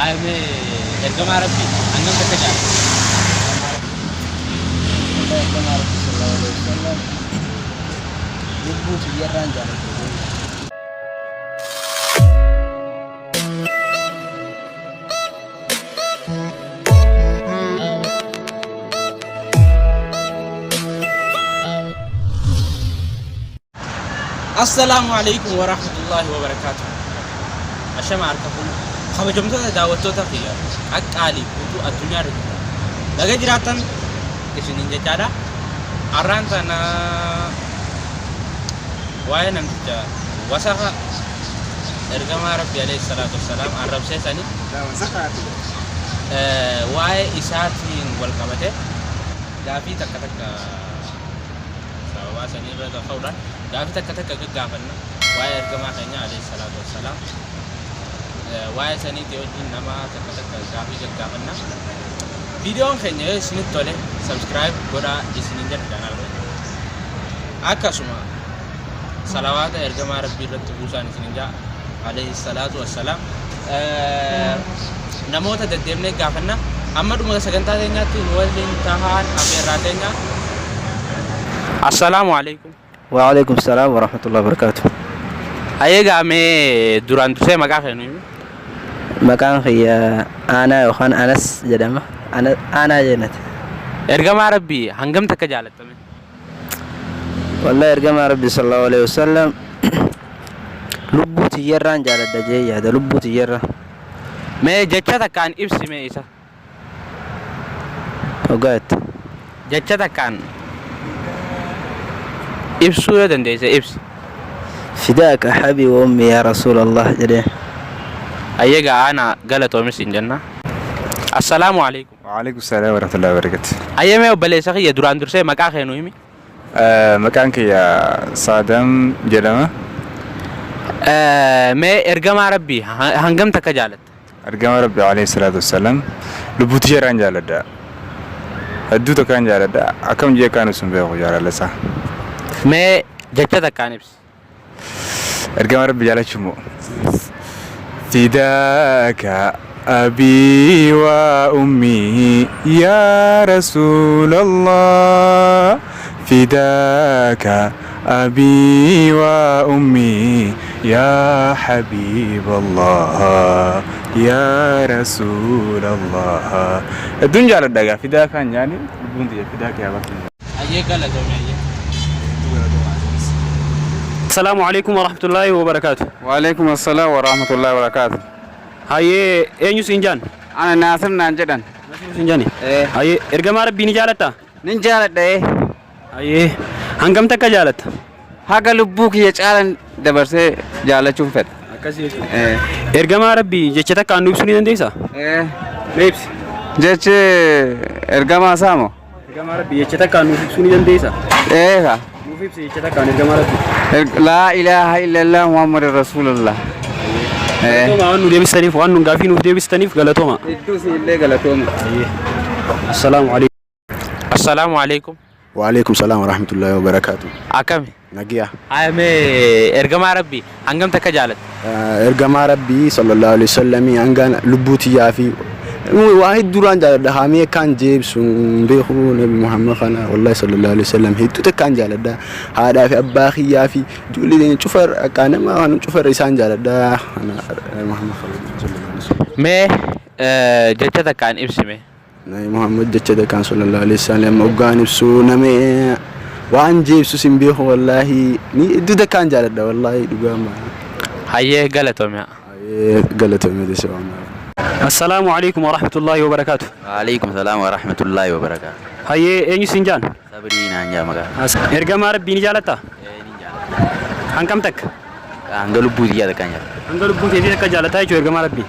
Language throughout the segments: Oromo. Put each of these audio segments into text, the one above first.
Haayamee ergamaa Rabbii hangam takka jaalatta? Wallahi ergamaa Rabbii sallallahu alaihi wasallam lubbuu tiyyarraan jaaladha jee. Assalaamu alaikum warahmatullaahi wabarakaatuh. Ashama harka fuune. Kabajamtoota daawwattoota kiyya qaqqaalii guutuu addunyaa irra jirtan. Baga jiraattan isiniin jechaadha. Har'aan tana waa'ee namticha wasaka ergamaa Rabbi alayhi salaatu wassalaam arrabsee sani waa'ee isaatiin wal qabate gaafii takka takka Sababaa sanii irra ka'uudhaan gaafii takka takka gaggaafanna waa'ee ergamaa keenyaa alayhi salaatu wassalaam. Waa'ee saniitii wajjin nama takka takka gaafii gaggaafanna. Viidiyoon keenya yoo isinitti tole subscribe godhaa isiniin jenna chaanaala keenya. Akkasuma salawaata ergamaa Rabbii irratti buusaan isiniin jaa alayhi salaatu wassalaam. Namoota deddeemnee gaafanna. Amma dhuma sagantaa teenyaatti nu waliin tahaan afeerraa teenya. Assalaamu alaikum. Wa'alaikum salaam wa rahmatullahi wa barakatuh. Hayyee gaa mee duraan dursee maqaa kee nu himi. Maqaan kiyya Aanaa yookaan Anas jedhama. Aanaa jennati. Ergamaa Rabbii hangam takka jaalattame? Wallahi ergamaa Rabbii sallallahu alaihi wasallam lubbuu tiyyarraan jaaladha jee yaada lubbuu tiyyarra. Mee jecha takkaan ibsi mee isa. Dhugaa jette. Jecha takkaan ibsuu yoo dandeesse ibsi. Fidaaka habii wa ummi yaa rasuulallah jedheen. Hayyee gaa ana galatoomi siin jenna. Assalaamu alaikum. Waalaikum salaam warahmatullahi wabarakatuh. Hayyee mee obboleessa kiyya duraan dursee maqaa kee nu himi. Maqaan kiyya Saadam jedhama. Mee ergamaa Rabbii hangam takka jaalatta? Ergama Rabbii alayhi salaatu wassalaam lubbuu tiyya irraan jaaladha. Hedduu takkaan jaaladha. Akkam jee akkaan ibsu hin beeku jaalala isaa. Mee jecha takkaan ibsi. Ergama Rabbi jaalachuu moo? Fidaaka abii wa ummii yaa Rasuulallah. Fidaaka abii wa ummii yaa Habiiballah yaa Rasuulallah. Hedduun jaaladha egaa fidaakaan jaani lubbuun tiyya fidaaka yaa bakka. Hayyee galatoomi hayyee. Assalaamu alaikum warahmatullaahi wabarakaatu. Waalaikum assalam warahmatullahi wabarakatuh. Hayyee eenyu siin jaan? Ana Naasir naan jedhan. Naasir siin jaani? Eh. Hayyee ergamaa Rabbii ni jaalattaa? Nin jaaladha ee. Hayyee hangam takka jaalatta? Haga lubbuu kiyya caalan dabarsee jaalachuun fedha. Akkasii jechuudha. Eh. Ergamaa Rabbii jecha takkaan nu ibsuu ni dandeessaa? Eh. Mee ibsi. Jechi ergamaa isaa moo? Ergamaa Rabbii jecha takkaan nuuf ibsuu ni dandeessaa? Ee ka. Nuuf ibsi jecha takkaan ergamaa Rabbii. Laa ilaaha illallah Muhammad Rasuulullah. Eh. Galatooma waan nu deebistaniif waan nu gaafii nuuf deebistaniif galatooma. Hedduu isin illee galatooma. Assalaamu alaikum. Assalaamu alaikum. Waalaikum salaam warahmatullahi wabarakatuh. Akkami? Nagiya. Haya mee ergamaa Rabbii hangam takka jaalatta? Ergamaa Rabbii sallallahu alaihi wasallam hanga lubbuu tiyyaa fi waa hedduuraan jaaladha. Haamee akkaan jeebsu hin beeku Nabi Muhammad kana wallahi sallallahu alaihi wasallam hedduu takkaan jaaladha. Haadhaa fi abbaa kiyyaa fi ijoollee teenya cufa akka nama kana cufa isaan jaaladha. Nabi Muhammad sallallahu alaihi wasallam. Mee jecha takkaan ibsi mee. Nabi Muhammad jecha takkaan sallallahu alaihi wasallam hoggaan ibsu nama waan jeebsus hin beeku wallaahi ni hedduu takkaan jaaladha wallaahi dhugaa maali. Hayyee galatoomi. Hayyee galatoomi dese waan. Assalaamu alaikum warahmatullaahi wabarakaatu. Waalaikum salaam warahmatullaahi wabarakaatu. Hayyee eenyu siin jaan? Sabrii naan jaa maqaan. Ergamaa Rabbii ni jaalattaa? Ee ni jaaladha. Hangam takka? Hanga lubbuu tiyyaa takkaan jaaladha. Hanga lubbuu teetii takka jaalataa jechuudha ergamaa Rabbii.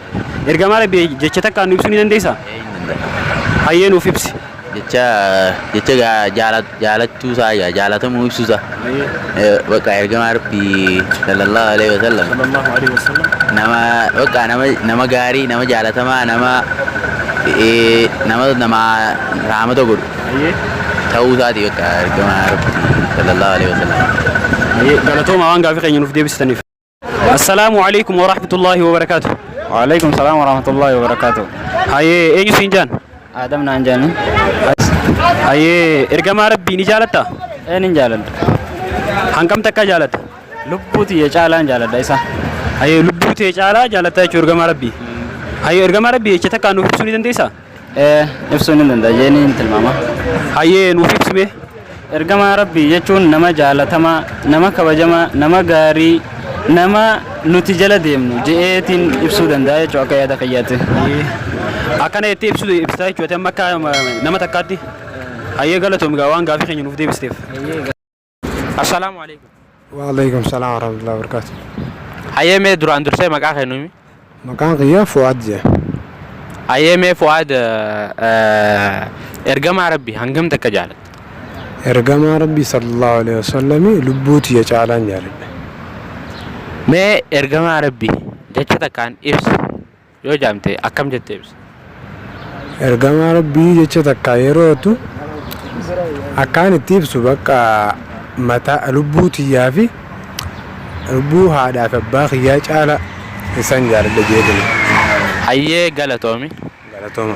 Ergamaa Rabbii jecha takkaan nu ibsuu ni dandeessaa? Ee hin danda'a. Hayyee nuuf ibsi. Jecha jecha gaa jaalachuu isaa gaa jaalatamuu ibsuu isaa. Bakka ergamaa Rabbii sallallahu alaihi wasallam Sallallahu alaihi wasallam. nama bakka nama nama gaarii nama jaalatamaa nama nama nama raamata godhu Hayyee. ta'uu isaati bakka ergamaa Rabbii sallallahu alaihi wasallam. Hayyee galatooma waan gaafii keenya nuuf deebistaniif. Assalaamu alaikum warahmatullaahi wabarakaatu. Waalaikum salaam warahmatullahi wabarakatuh. Hayyee, eenyu siin jaan? Adam naan jaani. Hayyee, ergamaa Rabbii ni jaalattaa? Een hin jaaladha. Hangam takka jaalatta? Lubbuu tiyya caalaan jaaladha isa. Hayyee, lubbuu tee caalaa jaalattaa jechuudha ergamaa Rabbii. Hayyee, ergamaa Rabbii jecha takkaan nuuf ibsuu ni dandeessaa? Ee, ibsuu ni danda'a jeeni hin tilmaama. Hayyee, nuuf ibsime. Ergamaa Rabbii jechuun nama jaalatamaa, nama kabajamaa, nama gaarii, nama nuti jala deemnu je'eetiin ibsuu danda'a jechuudha akka yaada kiyyaatti. Akkana jettee ibsuu ibsitaa jechuudha amma akka nama takkaatti. Hayyee, galatoomi gaa waan gaafii keenya nuuf deebisteef. Assalaamu alaikum. Waalaikum salaam warahmatullahi wabarakatuh. Hayyee, mee duraan dursee maqaa kee nuuf himi. Maqaan kiyya Fu'aad jedhama. Hayyee, mee Fu'aad, ergamaa Rabbii hangam takka jaalatta? Ergamaa Rabbii sallallahu alaihi wasallam lubbuu tiyya caalaan jaaladha. Mee ergamaa Rabbii jecha takkaan ibsi yoo jaamte akkam jettee ibsa? Ergamaa Rabbii jecha takka yeroo jettu akkaan itti ibsu, bakka mataa lubbuu tiyyaa fi lubbuu haadhaa fi abbaa kiyyaa caala isaan jaaladha jedhani. Hayyee, galatoomi. Galatooma.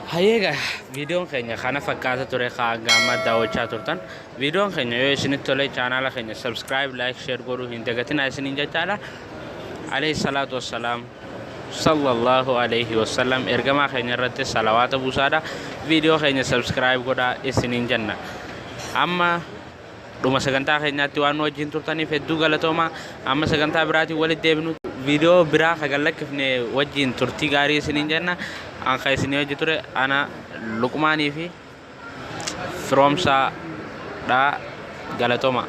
Hayyee gaa, viidiyoon keenya kana fakkaata ture hanga amma daawwachaa turtan. Viidiyoon keenya yoo isinitti tole chaanaala keenya subscribe, like, share godhuu hin dagatinaa isiniin jechaadha. Alayhi salaatu wassalaam. Sallallahu alayhi wasallam, ergamaa keenya irratti salawaata buusaadha. Viidiyoo keenya subscribe godhaa isiniin jenna. Amma dhuma sagantaa keenyaatti waan nu wajjin turtaniif hedduu galatoomaa. Amma sagantaa biraatiin walitti deebinu, viidiyoo biraa kan lakkifne wajjin turtii gaarii isiniin jenna. Anka isinii hojii ture ana Luqmaanii fi Firoomsaa dha. Galatooma.